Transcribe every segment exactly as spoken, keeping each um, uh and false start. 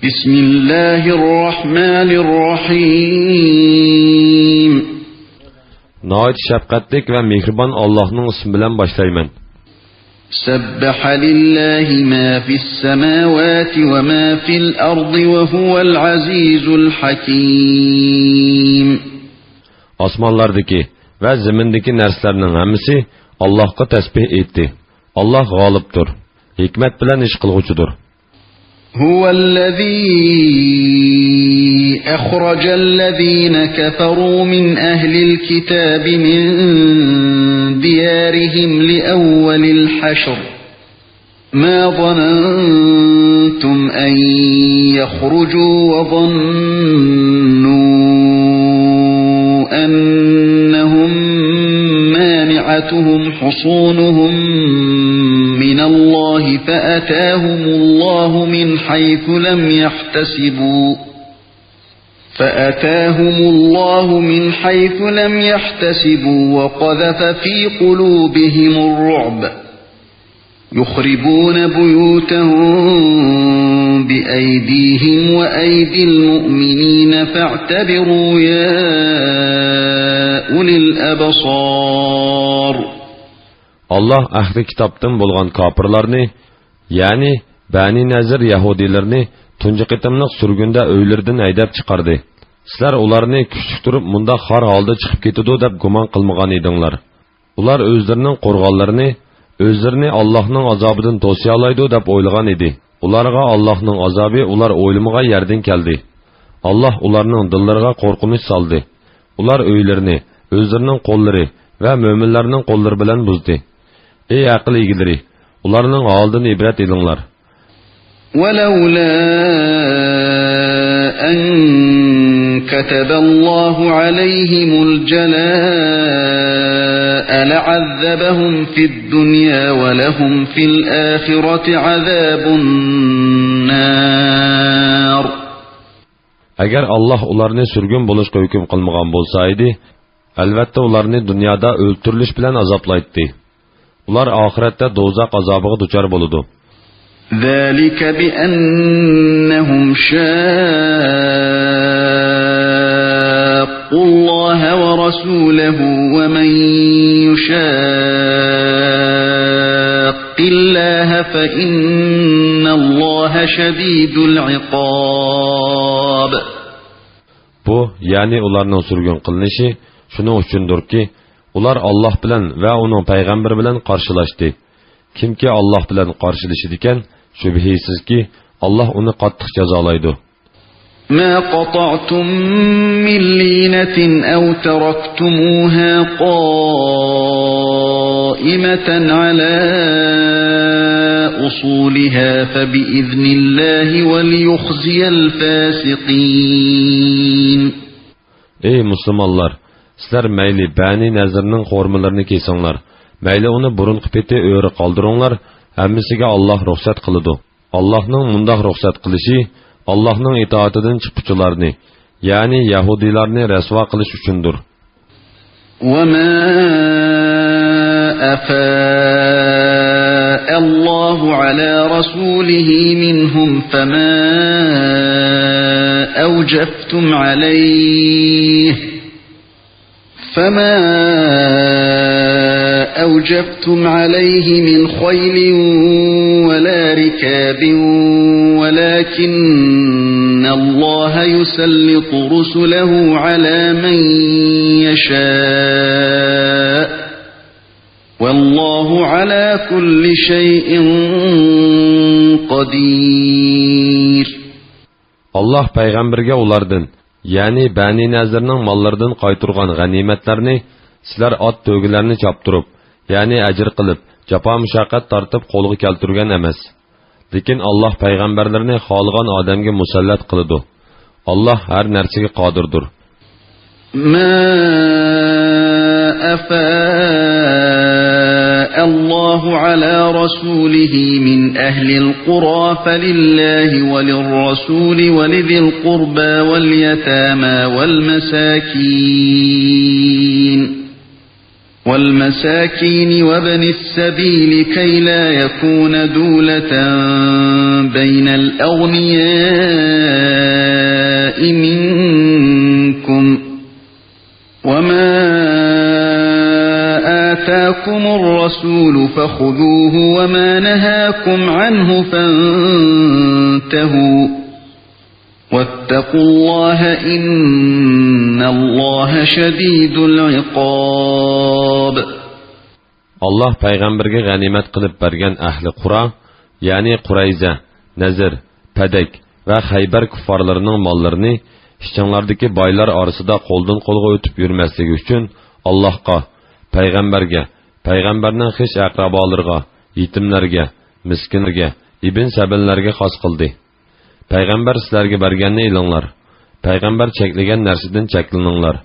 بسم الله الرحمن الرحيم. ناھايىتى شەپقەتلىك ۋە مېھرىبان ئاللاھنىڭ ئىسمى بىلەن باشلايمەن. سبح لله ما في السماوات وما في الأرض وهو العزيز الحكيم. ئاسمانلاردىكى ۋە زېمىندىكى نەرسىلەرنىڭ ھەممىسى ئاللاھقا تەسبىھ ئېيتتى. ئاللاھ غالىبتۇر، ھېكمەت بىلەن ئىش قىلغۇچىدۇر. هو الذي أخرج الذين كفروا من أهل الكتاب من ديارهم لأول الحشر ما ظننتم أن يخرجوا وظنوا أنهم مانعتهم حصونهم من الله فأتاهم الله من حيث لم يحتسبوا فأتاهم الله من حيث لم يحتسبوا وقذف في قلوبهم الرعب يخربون بيوتهم بأيديهم وأيدي المؤمنين فاعتبروا يا أولي الأبصار. ئاللاھ ئەھلى كىتابتىن بولغان كاپىرلارنى، يەنى بەنى نەزىر يەھۇدىيلىرىنى تۇنجى قېتىملىق سۈرگۈندە ئۆيلىرىدىن ھەيدەپ چىقاردى. سىلەر ئۇلارنى كۈچلۈك تۇرۇپ مۇنداق خار ھالدا چىقىپ كېتىدۇ دەپ گۇمان قىلمىغان ئىدىڭلار. ئۇلار ئۆزلىرىنىڭ قورغانلىرىنى، ئۆزلىرىنى ئاللاھنىڭ ئازابىدىن توسىيالايدۇ دەپ ئويلىغان ئىدى. ئۇلارغا ئاللاھنىڭ ئازابى ئۇلار ئويلىمىغان يەردىن كەلدى. ئاللاھ ئۇلارنىڭ دىللىرىغا قورقۇنچ سالدى. ئۇلار ئۆيلىرىنى ئۆزلىرىنىڭ قوللىرى ۋە مۆمىنلەرنىڭ قوللىرى بىلەن بۇزدى. ئەي ئەقىل ئىگىلىرى، ئۇلارنىڭ ھالىدىن ئىبرەت ئېلىڭلار. ولولا أن كتب الله عليهم الجلاء لعذبهم في الدنيا ولهم في الآخرة عذاب النار. ئەگەر ئاللاھ ئۇلارنى سۈرگۈن بولۇشقا ھۆكۈم قىلمىغان بولسا ئىدى، ئەلۋەتتە ئۇلارنى دۇنيادا ئۆلتۈرۈلۈش بىلەن ئازابلايتتى. ئۇلار ئاخىرەتتە دوزاخ ئازابىغا دۇچار بولىدۇ. ذلك بأنهم شاقوا الله ورسوله ومن يشاق الله فإن الله شديد العقاب. بۇ، يەنى ئۇلارنىڭ سۈرگۈن قىلىنىشى شۇنىڭ ئۈچۈندۇركى، ئۇلار ئاللاھ بىلەن ۋە ئۇنىڭ پەيغەمبىرى بىلەن قارشىلاشتى. كىمكى ئاللاھ بىلەن قارشىلىشىدىكەن، شۈبھىسىزكى، ئاللاھ ئۇنى قاتتىق جازالايدۇ. ما قطعتم من لينة أو تركتموها قائمة على أصولها فبإذن الله وليخزي الفاسقين. ئەي مۇسۇلمانلار! سىلەر مەيلى بەنى نەزىرنىڭ خورمىلىرىنى كېسىڭلار، مەيلى ئۇنى بۇرۇنقى پېتى ئۆرە قالدۇرۇڭلار، ھەممىسىگە ئاللاھ رۇخسەت قىلىدۇ. ئاللاھنىڭ مۇنداق رۇخسەت قىلىشى ئاللاھنىڭ ئىتائىتىدىن چىققۇچىلارنى، يەنى يەھۇدىيلارنى رەسۋا قىلىش ئۈچۈندۇر. وما أفاء الله على رسوله منهم فما أوجفتم عليه فما أوجفتم عليه من خيل ولا ركاب ولكن الله يسلط رسله على من يشاء والله على كل شيء قدير. ئاللاھ پەيغەمبەرگە ئۇلاردىن، يەنى بەنى نەزىرنىڭ ماللىرىدىن قايتۇرغان غەنىيمەتلەرنى سىلەر ئات تۆگىلەرنى چاپتۇرۇپ، يەنى ئەجىر قىلىپ، جاپا-مۇشەققەت تارتىپ قولغا كەلتۈرگەن ئەمەس. لېكىن ئاللاھ پەيغەمبەرلىرىنى خالىغان ئادەمگە مۇسەللەت قىلىدۇ. ئاللاھ ھەر نەرسىگە قادىردۇر. ما أفاء الله على رسوله من أهل القرى فلله وللرسول ولذي القربى واليتامى والمساكين والمساكين وابن السبيل كي لا يكون دولة بين الأغنياء منكم، وما آتاكم الرسول فخذوه وما نهاكم عنه فانتهوا، واتقوا الله إن الله شديد العقاب. ئاللاھ پەيغەمبەرگە غەنىيمەت قىلىپ بەرگەن ئەھلى قۇرا، يەنى قۇرەيزە، نەزىر، پەدەك ۋە خەيبەر كۇففارلىرىنىڭ ماللىرىنى ئىچىڭلاردىكى بايلار ئارىسىدا قولدىن قولغا ئۆتۈپ يۈرمەسلىكى ئۈچۈن ئاللاھقا، پەيغەمبەرگە، پەيغەمبەرنىڭ خىش ئەقرىبالىرىغا، يېتىملەرگە، مىسكىنلەرگە، ئىبن سەبىللەرگە خاس قىلدى. پەيغەمبەر سىلەرگە بەرگەننى ئېلىڭلار. پەيغەمبەر چەكلىگەن نەرسىدىن چەكلىنىڭلار.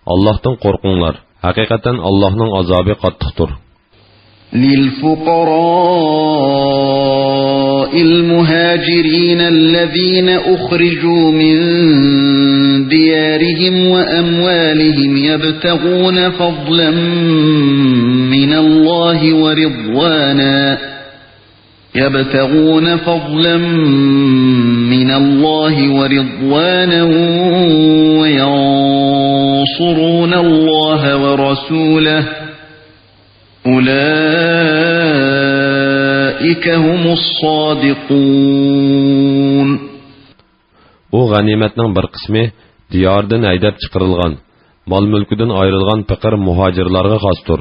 ئاللاھتىن قورقۇڭلار. ھەقىقەتەن ئاللاھنىڭ ئازابى قاتتىقتۇر. للفقراء المهاجرين الذين أخرجوا من ديارهم وأموالهم يبتغون فضلا من الله ورضوانا يبتغون فضلا من الله ورضوانا وينصرون الله ورسوله أولئك هم الصادقون. ئۇ غەنىيمەتنىڭ بىر قىسمى دىيارىدىن ھەيدەپ چىقىرىلغان، مال-مۈلكىدىن ئايرىلغان پېقىر مۇھاجىرلارغا خاستۇر.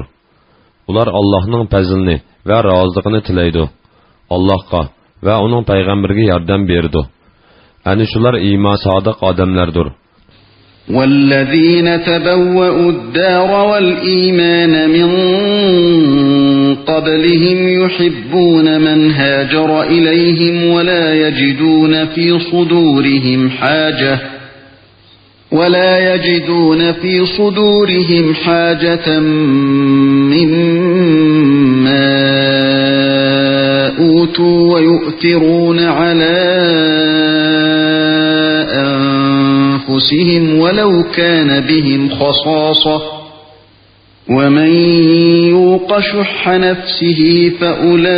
ئۇلار ئاللاھنىڭ پەزلىنى ۋە رازىلىقىنى تىلەيدۇ. ئاللاھقا ۋە ئۇنىڭ پەيغەمبىرىگە ياردەم بېرىدۇ. ئەنە شۇلار ئىمان سادىق ئادەملەردۇر. والذين تبوأوا الدار والإيمان من قبلهم يحبون من هاجر إليهم ولا يجدون في صدورهم حاجة ولا يجدون في صدورهم حاجة مما أوتوا ويؤثرون على أنفسهم ولو كان بهم خصاصة ومن يوق شح نفسه فأولئك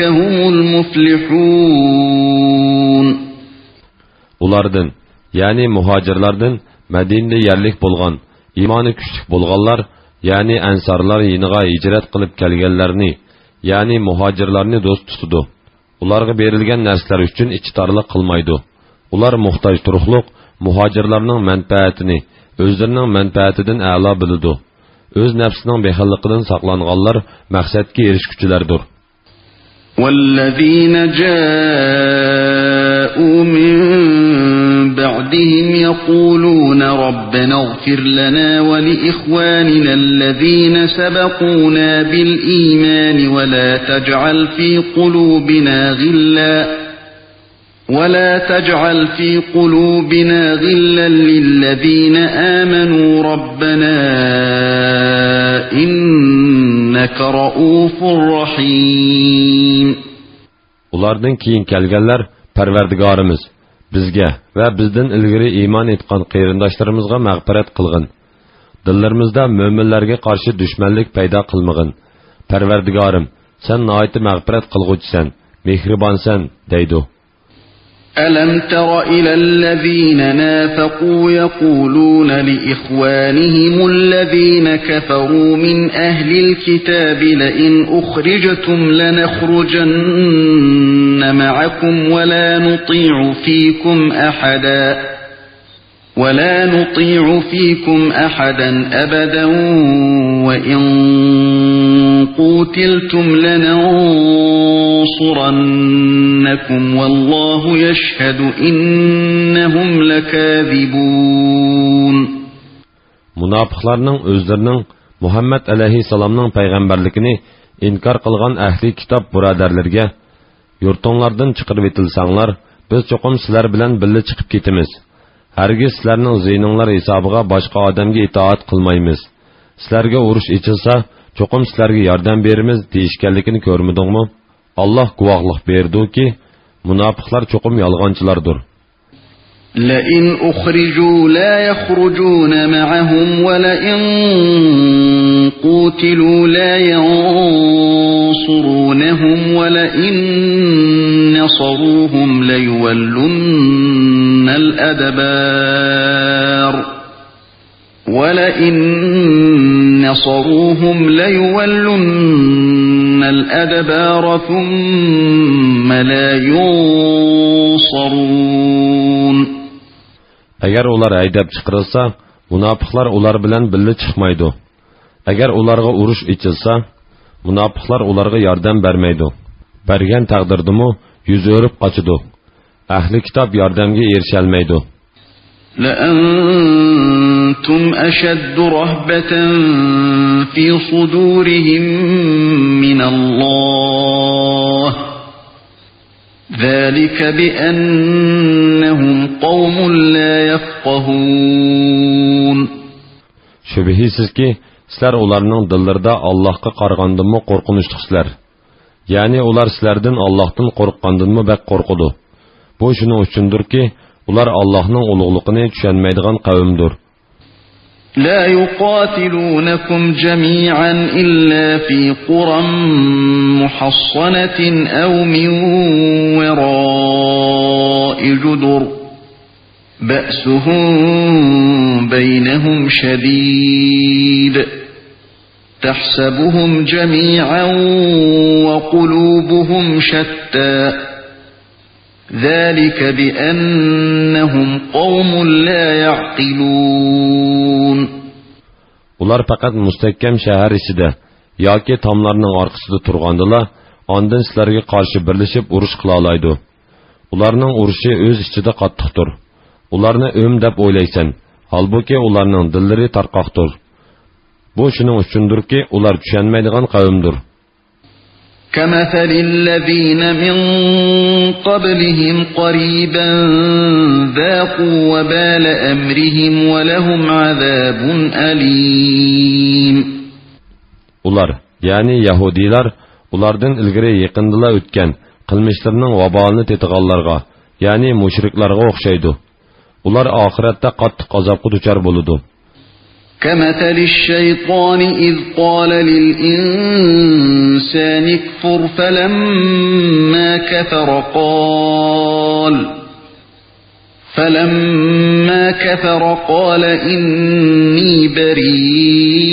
هم المفلحون. ئۇلاردىن، يەنى مۇھاجىرلاردىن مەدىنىدە يەرلىك بولغان، ئىمانى كۈچلۈك بولغانلار، يەنى ئەنسارلار يېنىغا ھىجرەت قىلىپ كەلگەنلەرنى، يەنى مۇھاجىرلارنى دوست تۇتىدۇ. ئۇلارغا بېرىلگەن نەرسىلەر ئۈچۈن ئىچى تارلىق قىلمايدۇ. ئۇلار موھتاج تۇرۇقلۇق، مۇھاجىرلارنىڭ مەنپەئەتىنى ئۆزلىرىنىڭ مەنپەئەتىدىن ئەلا بىلىدۇ. ئۆز نەپسىنىڭ بېخىللىقىدىن ساقلانغانلار مەقسەتكە ئېرىشكۈچىلەردۇر. والذين جاءوا من بعدهم يقولون ربنا اغفر لنا ولإخواننا الذين سبقونا بالإيمان ولا تجعل في قلوبنا غلا ولا تجعل في قلوبنا غلا للذين آمنوا ربنا إنك رءوف رحيم. ئۇلاردىن كېيىن كەلگەنلەر، پەرۋەردىگارىمىز، بىزگە ۋە بىزدىن ئىلگىرى ئىمان ئېيتقان قېرىنداشلىرىمىزغا مەغپىرەت قىلغىن. دىللىرىمىزدا مۆمىنلەرگە قارشى دۈشمەنلىك پەيدا قىلمىغىن. پەرۋەردىگارىم، سەن ناھايىتى مەغپىرەت قىلغۇچىسەن، مېھرىبانسەن، دەيدۇ. ألم تر إلى الذين نافقوا يقولون لإخوانهم الذين كفروا من أهل الكتاب لئن أخرجتم لنخرجن معكم ولا نطيع فيكم أحدا ولا نطيع فيكم أحدا أبدا وإن قوتلتم لننصرنكم والله يشهد إنهم لكاذبون. مۇناپىقلارنىڭ ئۆزلىرىنىڭ مۇھەممەد ئەلەيھىسسالامنىڭ پەيغەمبەرلىكىنى ئىنكار قىلغان ئەھلى كىتاب بۇرادەرلىرىگە، يۇرتۇڭلاردىن چىقىرىۋېتىلسەڭلار، بىز چوقۇم سىلەر بىلەن بىللە چىقىپ كېتىمىز. ھەرگىز سىلەرنىڭ زىيىنىڭلار ھېسابىغا باشقا ئادەمگە ئىتائەت قىلمايمىز. سىلەرگە ئۇرۇش ئېچىلسا، چوقۇم سىلەرگە ياردەم بېرىمىز، دېيىشكەنلىكىنى كۆرمىدىڭمۇ؟ ئاللاھ گۇۋاھلىق بېرىدۇكى، مۇناپىقلار چوقۇم يالغانچىلاردۇر. لئن أخرجوا لا يخرجون معهم ولئن قوتلوا لا ينصرونهم ولئن نصروهم ليولن الأدبار. ولئن نصروهم ليولن الأدبار ثم لا ينصرون. ئەگەر ئۇلار ھەيدەپ چىقىرىلسا، مۇناپىقلار ئۇلار بىلەن بىللە چىقمايدۇ. ئەگەر ئۇلارغا ئۇرۇش ئېچىلسا، مۇناپىقلار ئۇلارغا ياردەم بەرمەيدۇ. بەرگەن تەقدىردىمۇ يۈز ئۆرۈپ قاچىدۇ. ئەھلى كىتاب ياردەمگە ئېرىشەلمەيدۇ. لأنتم أشد رهبة في صدورهم من الله، ذلك بأنهم قوم لا يفقهون. شۈبھىسىزكى، سىلەر ئۇلارنىڭ دىللىرىدا ئاللاھقا قارىغاندىنمۇ قورقۇنچلۇقسىلەر. يەنى ئۇلار سىلەردىن ئاللاھتىن قورققاندىنمۇ بەك قورقىدۇ. بۇ شۇنىڭ ئۈچۈندۇركى، ئۇلار ئاللاھنىڭ ئۇلۇغلۇقىنى چۈشەنمەيدىغان قەۋمدۇر. لا يقاتلونكم جميعا إلا في قرى محصنة أو من وراء جدر بأسهم بينهم شديد تحسبهم جميعا وقلوبهم شتى ذلك بأنهم قوم لا يعقلون. ئۇلار پەقەت مۇستەھكەم شەھەر ئىچىدە ياكى تاملارنىڭ ئارقىسىدا تۇرغاندىلا، ئاندىن سىلەرگە قارشى بىرلىشىپ ئۇرۇش قىلالايدۇ. ئۇلارنىڭ ئۇرۇشى ئۆز ئىچىدە قاتتىقتۇر. ئۇلارنى ئۆم دەپ ئويلايسەن، ھالبۇكى، ئۇلارنىڭ دىللىرى تارقاقتۇر. بۇ شۇنىڭ ئۈچۈندۇركى، ئۇلار چۈشەنمەيدىغان قەۋمدۇر. كمثل الذين من قبلهم قريبا ذاقوا وبال أمرهم ولهم عذاب أليم. ئۇلار، يەنى يەھۇدىيلار، ئۇلاردىن ئىلگىرى يېقىندىلا ئۆتكەن قىلمىشلىرىنىڭ ۋابالىنى تېتىغانلارغا، يەنى مۇشرىكلارغا ئوخشايدۇ. ئۇلار ئاخىرەتتە قاتتىق ئازابقا دۇچار بولىدۇ. كمثل الشيطان إذ قال للإنسان اكفر فلما كفر قال، فلما كفر قال إني بريء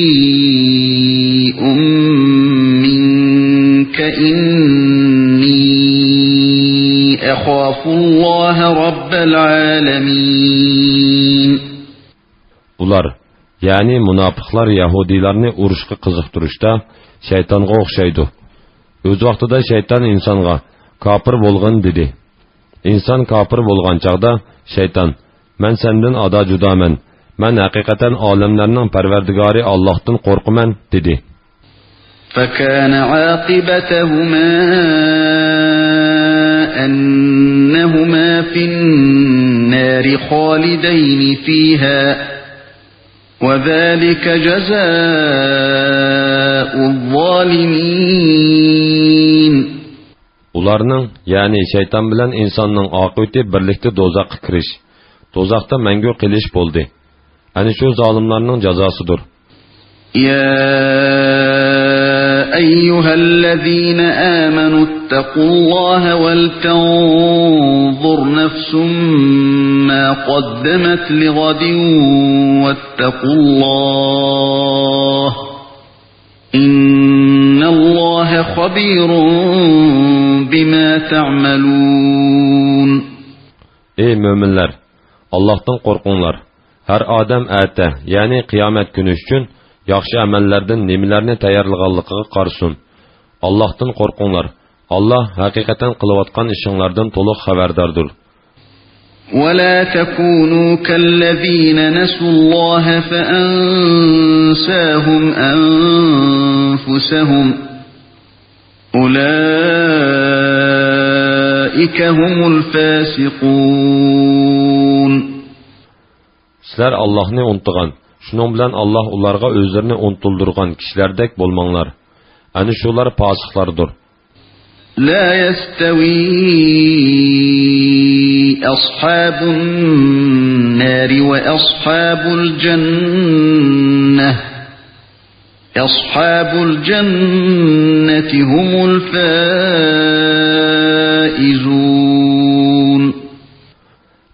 منك إني أخاف الله رب العالمين. ئۇلار، يەنى مۇناپىقلار يەھۇدىيلارنى ئۇرۇشقا قىزىقتۇرۇشتا شەيتانغا ئوخشايدۇ. ئۆز ۋاقتىدا شەيتان ئىنسانغا، «كاپىر بولغىن» دېدى. ئىنسان كاپىر بولغان چاغدا شەيتان، «مەن سەندىن ئادا جۇدامەن، مەن ھەقىقەتەن ئالەملەرنىڭ پەرۋەردىگارى ئاللاھتىن قورقىمەن» دېدى. فكان عاقبتهما أنهما في النار خالدين فيها، وذلك جزاء الظالمين. ئۇلارنىڭ، يەنى شەيتان بىلەن ئىنساننىڭ ئاقىۋىتى بىرلىكتە دوزاخقا كىرىش، دوزاختا مەڭگۈ قېلىش بولدى. ئەنە شۇ زالىملارنىڭ جازاسىدۇر. يا أيها الذين آمنوا اتقوا الله ولتنظر نفس ما قدمت لغد واتقوا الله إن الله خبير بما تعملون. ئەي مۆمىنلەر، ئاللاھتىن قورقۇڭلار. ھەر ئادەم ئەتە، يەنى قىيامەت كۈنى ئۈچۈن ياخشى ئەمەللەردىن نېمىلەرنى تەييارلىغانلىقىغا قارىسۇن. ئاللاھتىن قورقۇڭلار. ئاللاھ ھەقىقەتەن قىلىۋاتقان ئىشىڭلاردىن تولۇق خەۋەرداردۇر. ولا تكونوا كالذين نسوا الله فأنساهم أنفسهم أولئك هم الفاسقون. سىلەر ئاللاھنى ئۇنتۇغان، شۇنىڭ بىلەن ئاللاھ ئۇلارغا ئۆزلىرىنى ئۇنتۇلدۇرغان كىشىلەردەك بولماڭلار. ئەنە شۇلار پاسىقلاردۇر. لا يستوي أصحاب النار وأصحاب الجنة، أصحاب الجنة هم الفائزون.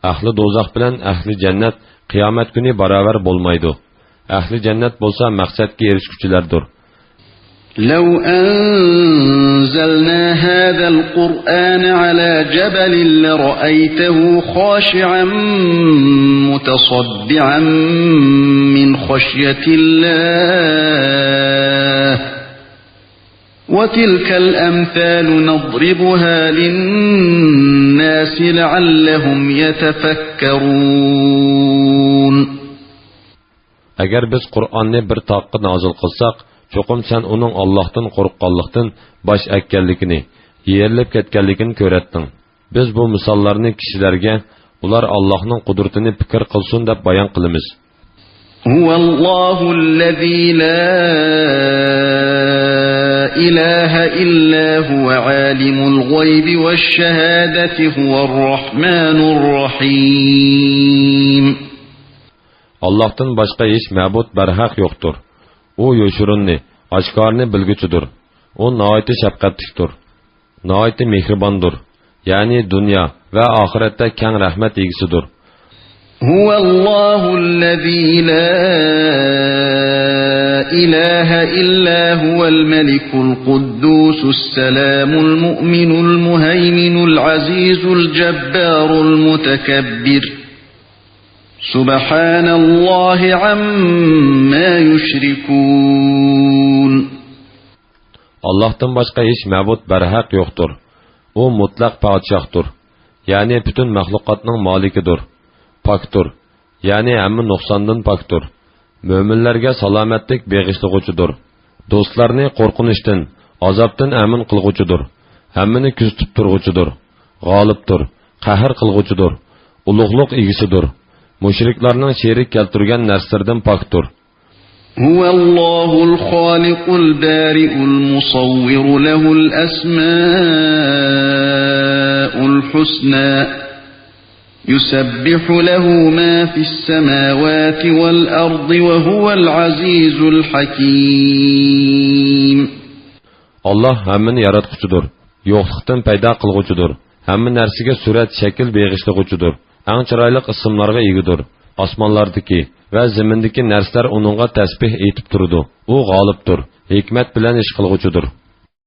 ئەھلى دوزاخ بىلەن ئەھلى جەننەت قىيامەت كۈنى باراۋەر بولمايدۇ. ئەھلى جەننەت بولسا مەقسەتكە ئېرىشكۈچىلەردۇر. لو أنزلنا هذا القرآن على جبل لرأيته خاشعا متصدعا من خشية الله. وتلك الأمثال نضربها للناس لعلهم يتفكرون. ئەگەر بىز قۇرئاننى بىر تاغقا نازىل قىلساق، چوقۇم سەن ئۇنىڭ ئاللاھتىن قورققانلىقتىن باش ئەگكەنلىكىنى، يېرىلىپ كەتكەنلىكىنى كۆرەتتىڭ. بىز بۇ مىساللارنى كىشىلەرگە، ئۇلار ئاللاھنىڭ قۇدرىتىنى پىكىر قىلسۇن دەپ بايان قىلىمىز. هو الله الذي لا إله إلا هو عالم الغيب والشهادة هو الرحمن الرحيم. ئاللاھتىن باشقا ھېچ مەبۇد بەرھەق يوقتۇر. ئۇ يوشۇرۇننى، ئاشكارىنى بىلگۈچىدۇر. ئۇ ناھايىتى شەپقەتلىكتۇر، ناھايىتى مېھرىباندۇر. يەنى دۇنيا ۋە ئاخىرەتتە كەڭ رەھمەت ئىگىسىدۇر. هو الله الذي لا إله إلا هو الملك القدوس السلام المؤمن المهيمن العزيز الجبار المتكبر. سبحان الله عما يشركون. ئاللاھتىن باشقا ھېچ مەبۇد بەرھەق يوقتۇر. ئۇ مۇتلەق پادىشاھتۇر، يەنى پۈتۈن مەخلۇقاتنىڭ مالىكىدۇر. پاكتۇر، يەنى ھەممە نۇقساندىن پاكتۇر. مۆمىنلەرگە سالامەتلىك بېغىشلىغۇچىدۇر. دوستلارنى قورقۇنچتىن، ئازابتىن ئەمىن قىلغۇچىدۇر. ھەممىنى كۆزىتىپ تۇرغۇچىدۇر. غالىبتۇر، قەھر قىلغۇچىدۇر. ئۇلۇغلۇق ئىگىسىدۇر. مۇشرىكلارنىڭ شېرىك كەلتۈرگەن نەرسىلىرىدىن پاكتۇر. هو الله الخالق البارئ المصور له الأسماء الحسنى. يسبح له ما في السماوات والأرض وهو العزيز الحكيم. ئاللاھ ھەممىنى ياراتقۇچىدۇر، يوقلۇقتىن پەيدا قىلغۇچىدۇر، ھەممە نەرسىگە سۈرەت، شەكىل بېغىشلىغۇچىدۇر، ئەڭ چىرايلىق ئىسىملارغا ئىگىدۇر. ئاسمانلاردىكى ۋە زېمىندىكى نەرسىلەر ئۇنىڭغا تەسبىھ ئېيتىپ تۇرىدۇ. ئۇ غالىبتۇر، ھېكمەت بىلەن ئىش قىلغۇچىدۇر.